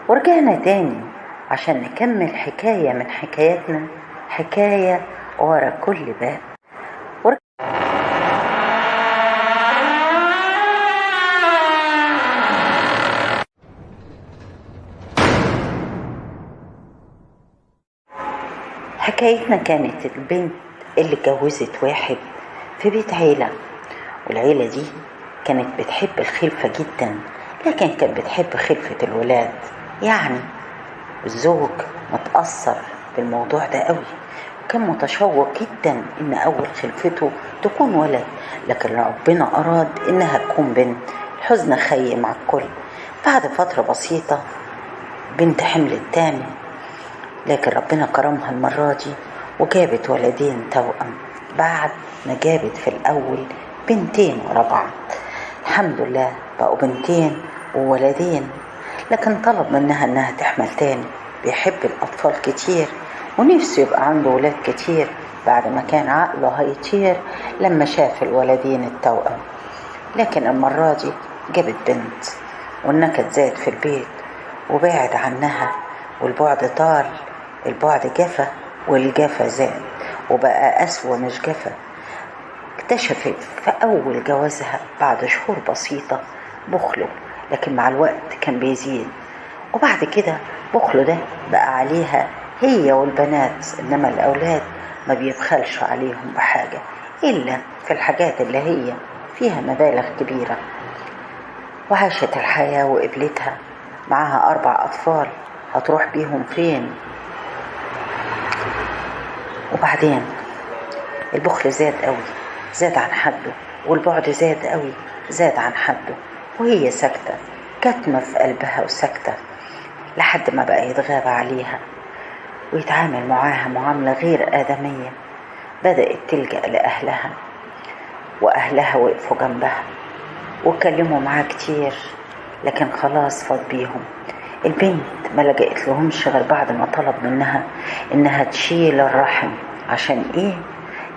ورجعنا تاني عشان نكمل حكاية من حكاياتنا، حكاية ورا كل باب. حكايتنا كانت البنت اللي اتجوزت واحد في بيت عيلة، والعيلة دي كانت بتحب الخلفة جدا، لكن كانت بتحب خلفة الولاد. يعني الزوج متأثر بالموضوع ده قوي، وكان متشوق جدا ان اول خلفته تكون ولد، لكن ربنا اراد انها تكون بنت. الحزن خيم على الكل. بعد فترة بسيطة بنت حملت تاني، لكن ربنا كرمها المرة دي وجابت ولدين توأم بعد ما جابت في الأول بنتين ورا بعض. الحمد لله بقوا بنتين وولدين، لكن طلب منها انها تحمل تاني. بيحب الأطفال كتير ونفسه يبقى عنده ولاد كتير، بعد ما كان عقله هيطير لما شاف الولدين التوأم. لكن المرة دي جابت بنت، والنكد زاد في البيت وبعد عنها، والبعد طال، البعد جفا والجفا زاد وبقى أسوأ مش جفا. اكتشفت في أول جوازها بعد شهور بسيطة بخله، لكن مع الوقت كان بيزيد، وبعد كده بخله ده بقى عليها هي والبنات، إنما الأولاد ما بيبخلش عليهم بحاجة إلا في الحاجات اللي هي فيها مبالغ كبيرة. وعاشت الحياة وقبلتها، معاها 4 أطفال هتروح بيهم فين؟ وبعدين البخل زاد قوي، زاد عن حده، والبعد زاد قوي، زاد عن حده، وهي ساكتة كتمة في قلبها وساكتة، لحد ما بقى يتغاب عليها ويتعامل معاها معاملة غير آدمية. بدأت تلجأ لأهلها، وأهلها وقفوا جنبها وكلموا معاه كتير، لكن خلاص فاض بيهم. البنت ما لجأت لهمش غير بعد ما طلب منها انها تشيل الرحم. عشان ايه؟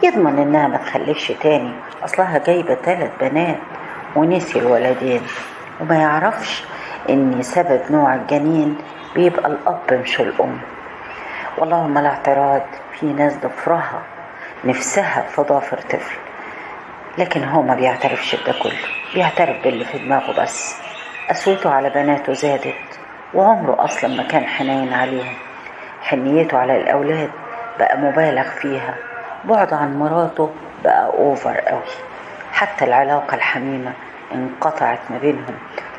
يضمن انها ما تخلفش تاني، اصلها جايبة 3 بنات ونسي الولدين، وما يعرفش ان سبب نوع الجنين بيبقى الاب مش الام. واللهم لا اعتراض، في ناس ضفرها نفسها في ضافر طفل، لكن هو ما بيعترفش بده كله، بيعترف باللي في دماغه بس. قسوته على بناته زادت، وعمره أصلا ما كان حنين عليهم. حنيته على الأولاد بقى مبالغ فيها، بعد عن مراته بقى أوفر قوي، حتى العلاقة الحميمة انقطعت ما بينهم.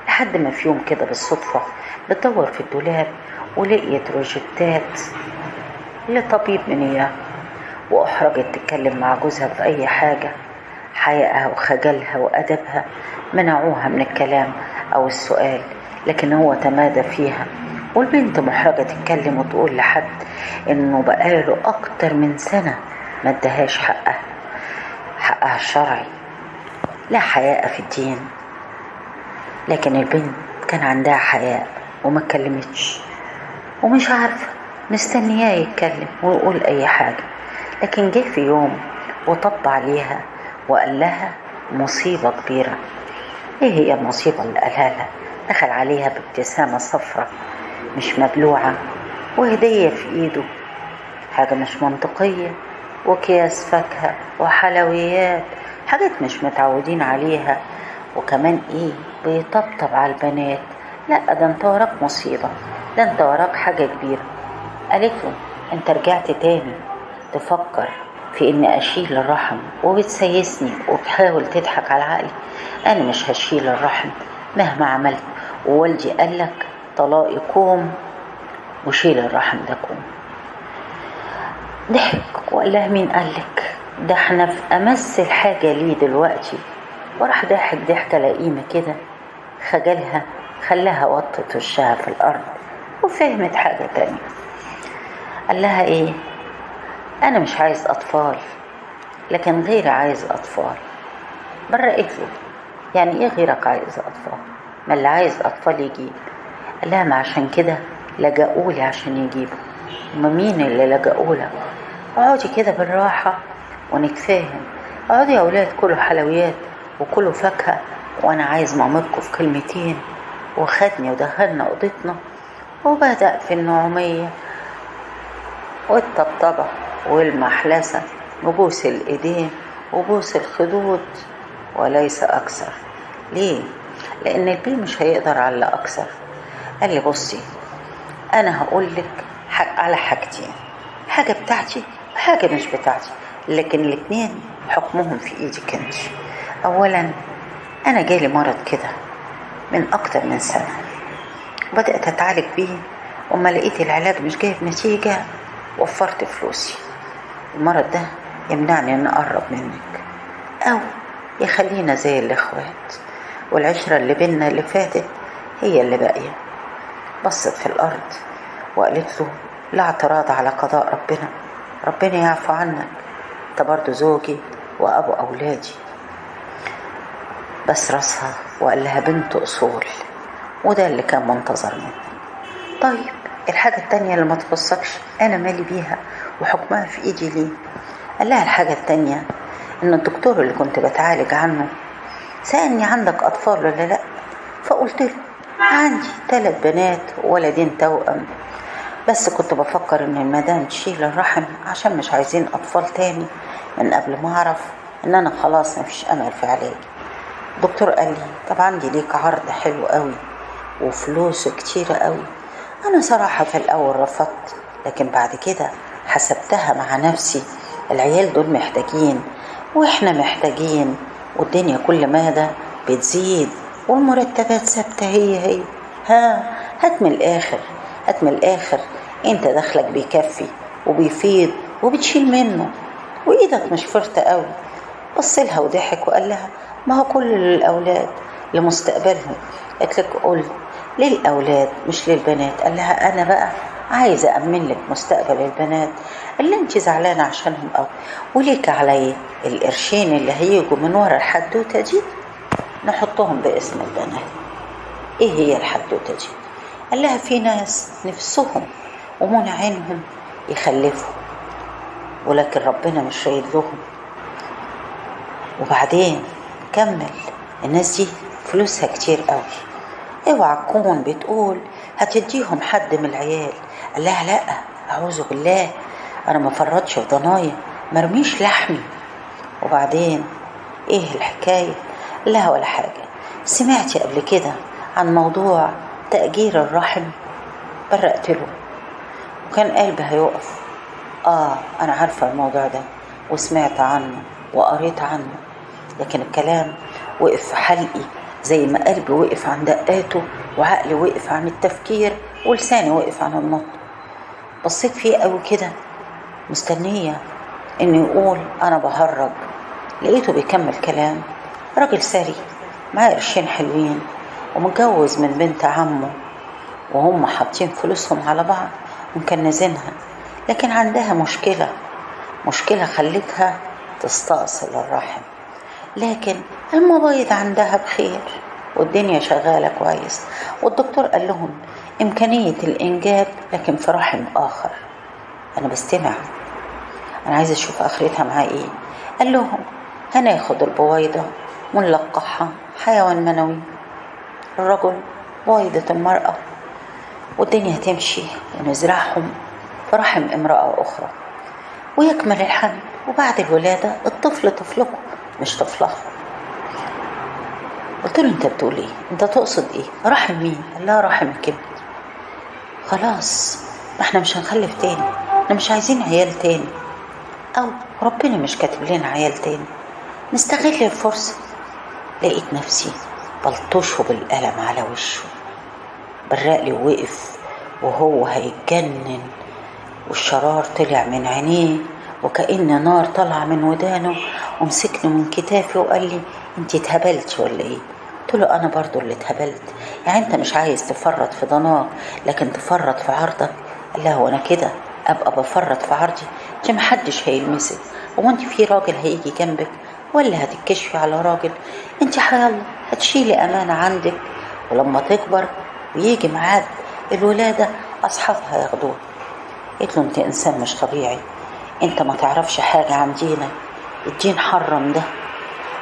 لحد ما في يوم كده بالصدفة بتدور في الدولاب ولقيت روجيتات لطبيب من إياه، وأحرجت تتكلم مع جوزها في أي حاجة. حيائها وخجلها وأدبها منعوها من الكلام أو السؤال، لكن هو تمادى فيها. والبنت محرجة تتكلم وتقول لحد إنه بقاله أكتر من سنة ما ادهاش حقها الشرعي. لا حياء في الدين، لكن البنت كان عندها حياء وما اتكلمتش، ومش عارفة، مستنياه يتكلم ويقول أي حاجة. لكن جه في يوم وطب عليها وقال لها مصيبة كبيرة. ايه هي المصيبة اللي قالها لها؟ دخل عليها بابتسامة صفرة مش مبلوعة، وهدية في ايده، حاجة مش منطقية، وكياس فاكهة وحلويات، حاجات مش متعودين عليها. وكمان ايه، بيطبطب على البنات، لا ده انت وراك مصيبة، ده انت وراك حاجة كبيرة. قالت له انت رجعت تاني تفكر في ان اشيل الرحم، وبتسيسني وبتحاول تضحك على عقلي. انا مش هشيل الرحم مهما عملت، ووالدي قالك طلاقي كوم وشيل الرحم ده كوم. ضحك وقال لها مين قالك؟ ده احنا في امس الحاجة ليه دلوقتي. وراح ضحك ضحكة لئيمة كده، خجلها خلاها وطت وشها في الارض وفهمت حاجة تانية. قال لها ايه؟ انا مش عايز اطفال، لكن غيري عايز اطفال. برقت له، يعني ايه غيرك عايز اطفال؟ ما اللي عايز اطفال يجيب. قال لها ما عشان كده لجأولي عشان يجيبوا. وما مين اللي لجأولك؟ اقعدي كده بالراحة ونتفاهم، اقعدي يا اولاد كلوا حلويات وكلوا فاكهة، وانا عايز مامتكم في كلمتين. وخدني ودخلنا اوضتنا وبدأ في النعومية والطبطبة والمحلسة وبوس الإيدين وبوس الخدود وليس أكثر. ليه؟ لأن البي مش هيقدر على أكثر. قال لي بصي، أنا هقول لك على حاجتين، حاجة بتاعتي وحاجة مش بتاعتي، لكن الاتنين حكمهم في إيدك انت. أولا، أنا جالي مرض كده من أكتر من سنة، وبدأت أتعالج بيه، وما لقيت العلاج مش جايب نتيجة وفرت فلوسي. المرض ده يمنعني أن أقرب منك أو يخلينا زي الإخوات، والعشرة اللي بينا اللي فاتت هي اللي باقية. بصت في الأرض وقالت له لا اعتراض على قضاء ربنا، ربنا يعفو عنك، انت برضو زوجي وأبو أولادي. بس راسها وقال لها بنت أصول، وده اللي كان منتظر منك. طيب الحاجة التانية اللي ما تخصكش أنا مالي بيها وحكمها في إيدي ليه؟ قال لها الحاجة التانية إن الدكتور اللي كنت بتعالج عنه سألني عندك أطفال ولا لأ، فقلت له عندي 3 بنات وولدين توأم، بس كنت بفكر إن المدام تشيل الرحم عشان مش عايزين أطفال تاني، من قبل ما أعرف إن أنا خلاص مفيش أمل في علاجي. الدكتور قال لي طب عندي ليك عرض حلو قوي وفلوسه كتيرة قوي. أنا صراحة في الأول رفضت، لكن بعد كده حسبتها مع نفسي، العيال دول محتاجين وإحنا محتاجين، والدنيا كل مادة بتزيد والمرتبات ثابتة هي هي. ها، هات من الآخر، هات من الآخر، انت دخلك بيكفي وبيفيض وبتشيل منه وإيدك مش فرطة قوي. بص لها وضحك وقال لها ما هو كل الأولاد لمستقبلهم. قالت لك قول للأولاد مش للبنات. قال لها أنا بقى عايزة أأمن لك مستقبل البنات اللي انت زعلانة عشانهم أو وليك علي القرشين اللي هيجوا من ورا الحدوتة دي نحطهم باسم البنات. ايه هي الحدوتة دي؟ قال لها في ناس نفسهم ومن عينهم يخلفوا، ولكن ربنا مش رايد لهم. وبعدين كمل، الناس دي فلوسها كتير قوي، اوعى تكون بتقول هتديهم حد من العيال. قال لها لا، اعوذ بالله، انا ما فرطش في ضنايا، مرميش لحمي. وبعدين ايه الحكايه؟ لا ولا حاجه. سمعتي قبل كده عن موضوع تأجير الرحم؟ برقت له وكان قلبي هيقف. انا عارفه الموضوع ده وسمعت عنه وقريت عنه، لكن الكلام وقف في حلقي زي ما قلبي وقف عن دقاته وعقلي وقف عن التفكير ولساني وقف عن النطق. بصيت فيه قوي كده مستنية انه يقول انا بهرج، لقيته بيكمل كلام. راجل سري معاه قرشين حلوين ومتجوز من بنت عمه، وهم حاطين فلوسهم على بعض ومكنزينها، لكن عندها مشكلة خلتها تستأصل الرحم، لكن المبايض عندها بخير والدنيا شغالة كويس، والدكتور قال لهم إمكانية الإنجاب لكن في رحم آخر. أنا بستمع، أنا عايزة أشوف آخرتها معاه إيه. قال لهم هناخد البويضة ونلقحها حيوان منوي الرجل بويضة المرأة، والدنيا هتمشي ونزرعهم في رحم امرأة أخرى ويكمل الحمل، وبعد الولادة الطفل طفلكم مش طفلها. قلت له انت بتقول ايه؟ انت تقصد ايه؟ رحم مين؟ قال لها رحم الكبد. خلاص، ما احنا مش هنخلف تاني، احنا مش عايزين عيال تاني، او ربنا مش كاتب لنا عيال تاني، نستغل الفرصة. لقيت نفسي بلطشه بالقلم على وشه، برقلي ووقف وهو هيتجنن، والشرار طلع من عينيه وكأن نار طلع من ودانه، ومسكني من كتافي وقال لي انت اتهبلتي ولا ايه؟ قلت له انا برضو اللي اتهبلت، يعني انت مش عايز تفرط في ضناك لكن تفرط في عرضك؟ قال لها وانا كده ابقى بفرط في عرضي؟ انت محدش هيلمسك، هو انت في راجل هيجي جنبك ولا هتتكشفي على راجل؟ انت حيالله هتشيلي امانة عندك، ولما تكبر ويجي ميعاد الولادة اصحابها ياخدوها. قلت له انت انسان مش طبيعي، انت ما تعرفش حاجة عن دينك، الدين حرم ده.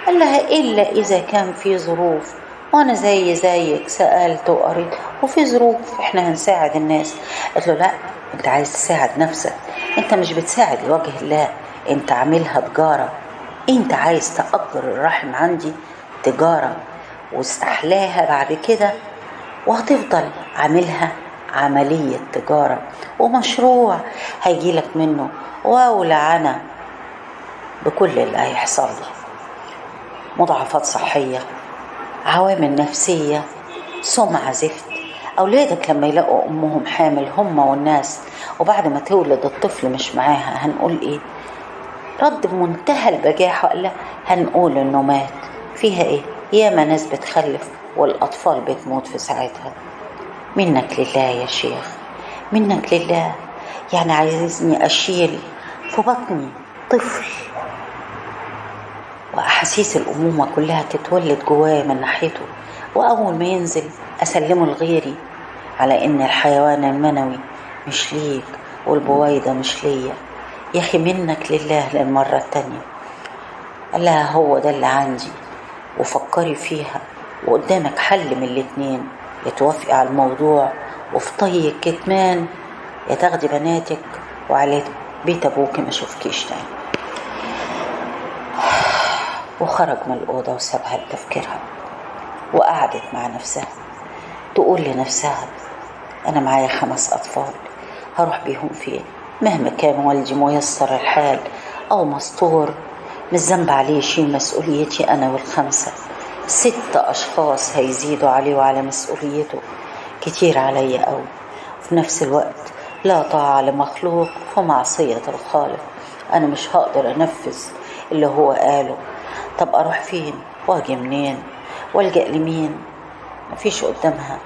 قال لها إلا إذا كان في ظروف وانا زي زيك سألت وقريت وفي ظروف احنا هنساعد الناس. قالت له لا، انت عايز تساعد نفسك، انت مش بتساعد لوجه الله، انت عاملها تجارة، انت عايز تأجر الرحم عندي تجارة واستحلاها بعد كده، وهتفضل عاملها عملية تجارة ومشروع هيجيلك منه واولعنا بكل اللي هيحصل لي، مضاعفات صحية، عوامل نفسية، سمعة زفت. أولادك لما يلاقوا أمهم حامل هم والناس، وبعد ما تولد الطفل مش معاها، هنقول إيه؟ رد بمنتهى البجاحة وقال لها هنقول إنه مات. فيها إيه؟ ياما ناس بتخلف والأطفال بتموت في ساعتها. منك لله يا شيخ، منك لله. يعني عايزني أشيل في بطني طفل وأحاسيس الأمومة كلها تتولد جوايا من ناحيته، وأول ما ينزل أسلمه لغيري على إن الحيوان المنوي مش ليك والبويضة مش ليا. يا أخي منك لله للمرة التانية. قال لها هو ده اللي عندي، وفكري فيها، وقدامك حل من الاتنين، يا توافقي على الموضوع وفي طي الكتمان، يا تاخدي بناتك وعلى بيت أبوك ما شوفكيش تاني. وخرج من الأوضة وسابها لتفكيرها، وقعدت مع نفسها تقول لنفسها أنا معايا 5 أطفال، هروح بيهم فين؟ مهما كان والدي ميسر الحال أو مستور، مش ذنب عليه شيء، مسؤوليتي أنا وال5، 6 أشخاص هيزيدوا عليه وعلى مسؤوليته، كتير عليا أوي. وفي نفس الوقت لا طاعة لمخلوق في معصية الخالق، أنا مش هقدر أنفذ اللي هو قاله. طب أروح فين وأجي منين والجأ لمين؟ مفيش قدامها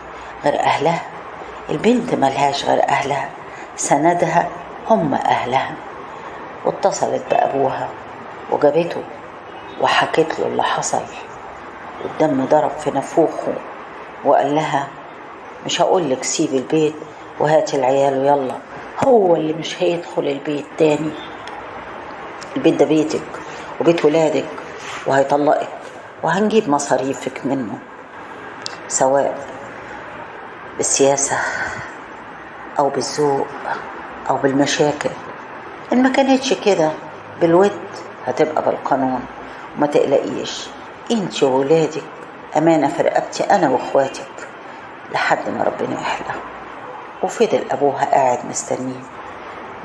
غير أهلها، البنت ملهاش غير أهلها، سندها هم أهلها. واتصلت بأبوها وجابته وحكت له اللي حصل، والدم ضرب في نافوخه، وقال لها مش هقولك سيب البيت وهات العيال ويلا، هو اللي مش هيدخل البيت تاني، البيت ده بيتك وبيت ولادك، وهيطلقك وهنجيب مصاريفك منه، سواء بالسياسة أو بالذوق أو بالمشاكل. إن ما كانتش كده بالود هتبقى بالقانون، وما تقلقيش انت وولادك أمانة في رقبتي أنا وإخواتك لحد ما ربنا يحلها. وفضل أبوها قاعد مستنيه،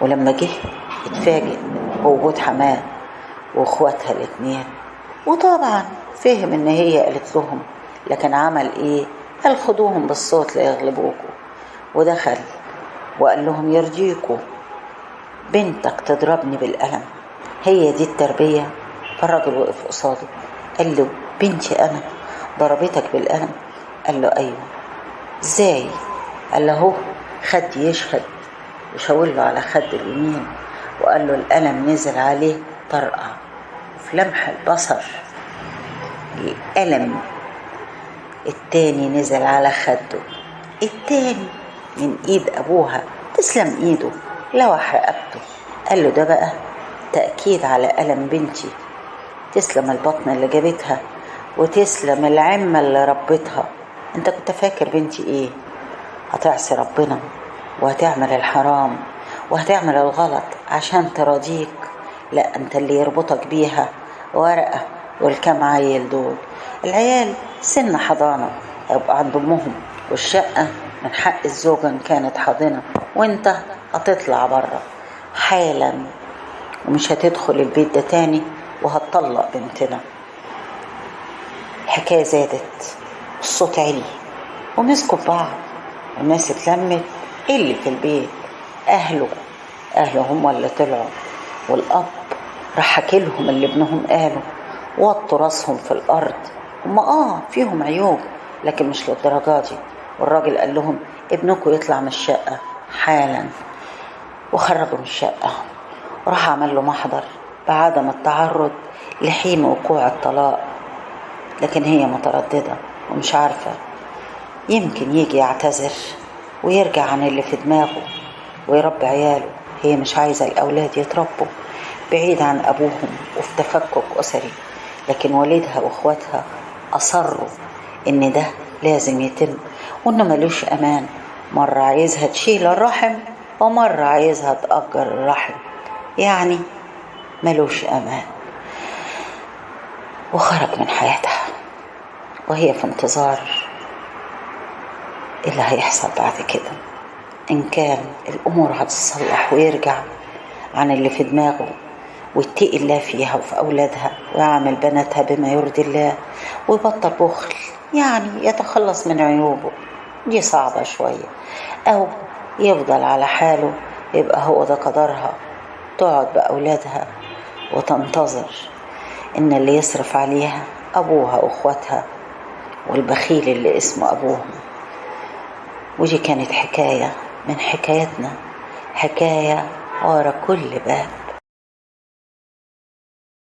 ولما جه اتفاجئ بوجود حماه وإخواتها الاتنين، وطبعا فهم إن هي قالت لهم، لكن عمل إيه؟ قال خدوهم بالصوت ليغلبوكوا. ودخل وقال لهم يرضيكوا بنتك تضربني بالقلم، هي دي التربية؟ فالراجل وقف قصاده قال له بنتي أنا ضربتك بالقلم؟ قال له أيوه. إزاي؟ قال له خد يشهد، وشاور له على خد اليمين وقال له القلم نزل عليه طرقع، وفي لمح البصر القلم التاني نزل على خده التاني من ايد ابوها، تسلم ايده لوح رقبته. قال له ده بقى تأكيد على ألم بنتي، تسلم البطن اللي جابتها وتسلم العمة اللي ربتها. انت كنت فاكر بنتي ايه؟ هتعصي ربنا وهتعمل الحرام وهتعمل الغلط عشان تراضيك؟ لا، انت اللي يربطك بيها ورقة والكم عيل دول، العيال سن حضانة هيبقى عند امهم، والشقة من حق الزوجة ان كانت حاضنة، وانت هتطلع برا حالا ومش هتدخل البيت ده تاني وهتطلق بنتنا. الحكاية زادت، الصوت عالي، ومسكوا ببعض والناس اتلمت. اللي في البيت اهله هم اللي طلعوا، والاب راح حكي لهم اللي ابنهم قاله، وطوا راسهم في الارض. هم فيهم عيوب لكن مش للدرجه دي. والراجل قال لهم ابنكم يطلع من الشقه حالا، وخرجوا من الشقه. وراح عمل له محضر بعدم التعرض لحين وقوع الطلاق، لكن هي متردده ومش عارفه، يمكن يجي يعتذر ويرجع عن اللي في دماغه ويربي عياله. هي مش عايزة الأولاد يتربوا بعيد عن أبوهم وفي تفكك أسري، لكن والدها وإخواتها أصروا إن ده لازم يتم، وإنه ملوش أمان. مرة عايزها تشيل الرحم ومرة عايزها تأجر الرحم، يعني ملوش أمان. وخرج من حياتها وهي في انتظار اللي هيحصل بعد كده، إن كان الأمور هتتصلح ويرجع عن اللي في دماغه ويتقي الله فيها وفي أولادها ويعمل بناتها بما يرضي الله ويبطل بخل، يعني يتخلص من عيوبه دي صعبة شوية، أو يفضل على حاله يبقى هو ده قدرها، تقعد بأولادها وتنتظر إن اللي يصرف عليها أبوها وأخواتها والبخيل اللي اسمه أبوهم. ودي كانت حكاية من حكايتنا، حكاية ورا كل باب.